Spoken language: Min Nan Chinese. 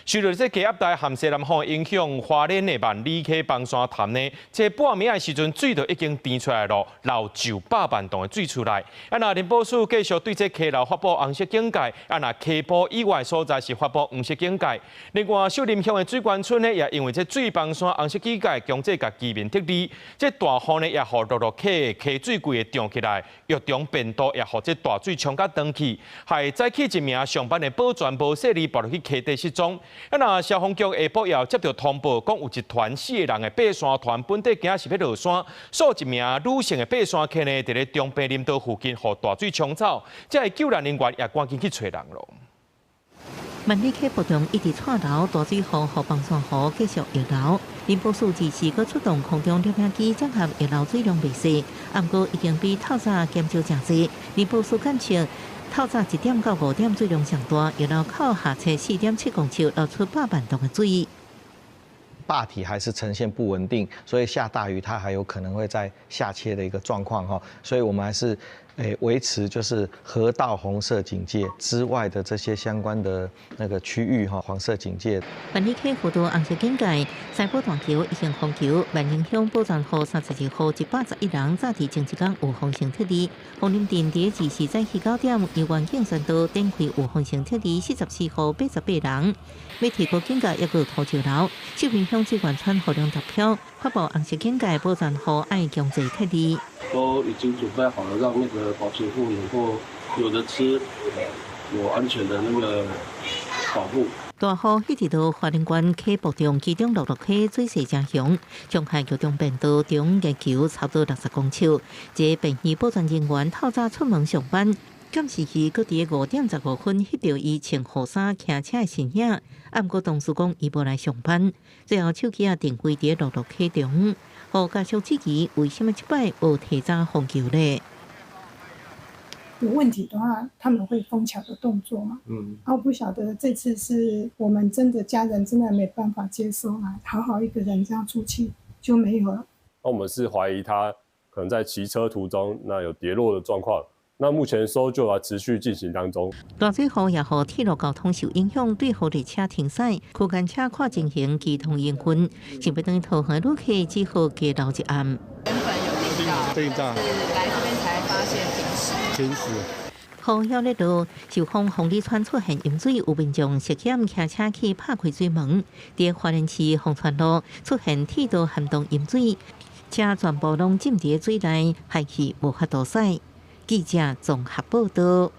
受著這低壓帶和西南風影響，花蓮的萬里溪崩山潭呢，這半暝的時陣水就已經甜出來囉，流900萬噸的水出來。啊，若林保署繼續對這溪流發布紅色警戒，啊，若溪埔以外所在是發布黃色警戒。另外，秀林鄉的水關村呢，也因為這水崩山紅色警戒，強制共居民撤離。這大雨呢，也予蘆蘆溪溪水規个漲起來，浴場便道也予這大水沖甲斷去，害早起一名上班的保全無細膩，跋落去溪底失蹤。啊，若消防局下晡也有接著通報，講有一團四个人的爬山團，本底今仔是欲落山，數一名女性的爬山客呢，佇咧中平林道附近，予大水沖走，這个救難人員也趕緊去揣人囉。萬里溪瀑中一直掣流，大水雨予崩山河繼續溢流。林保署這時閣出動空中攝影機偵緝溢流水量袂細，毋過已經比透早減少誠濟。林保署監測透早1點到5點水量上大，溢流口下側4.7公尺，流出百萬噸的水。壩體還是呈現不穩定，所以下大雨它還有可能會再下切的一個狀況哈，所以我們還是維持就是河道紅色警戒之外的這些相關的那個區域哈，黃色警戒。萬里溪河道紅色警戒，西埔大橋已經封橋，萬寧鄉寶泉號32戶111人早佇前一工有封城撤離。鳳林鎮佇二時早起9點，由原境宣導展開有封城撤離44戶88人，欲提高警戒抑閣土石流，秀林鄉水源村雨量達標，發布紅色警戒，寶泉戶愛強制撤離。都已經準備好了，讓那個保險戶能夠有得吃，有安全的那個保護。大雨一直到花蓮縣溪瀑中，其中蘆蘆溪水勢誠雄，傷害橋中便道中月橋差不多60公尺。這便衣保全人員透早出門上班，監視器閣佇5點15分翕著伊穿雨衫騎車的身影。啊，毋過同事講伊無來上班，最後手機仔定位佇蘆蘆溪中，予家屬質疑為啥物這擺無提早封橋咧？有問題的話，他們會封橋的動作嘛？然後不曉得這次是我們真的家人真的沒辦法接受啊，好好一個人這樣出去就沒有了。那我們是懷疑他可能在騎車途中，那有跌落的狀況。那目前搜救啊持續進行當中。大水雨也予鐵路交通受影響，對號列車停駛，區間車看情形機動營運。想欲轉去桃園旅客只好加留一暗。原本有訂到，是來這邊才發現停駛。停駛。雨曉咧落，受風鳳里村出現淹水，有民眾涉險騎車去拍開水門。佇花蓮市鳳川路出現鐵道涵洞淹水，車全部攏浸佇水內，害去無法度駛。記者綜合報導。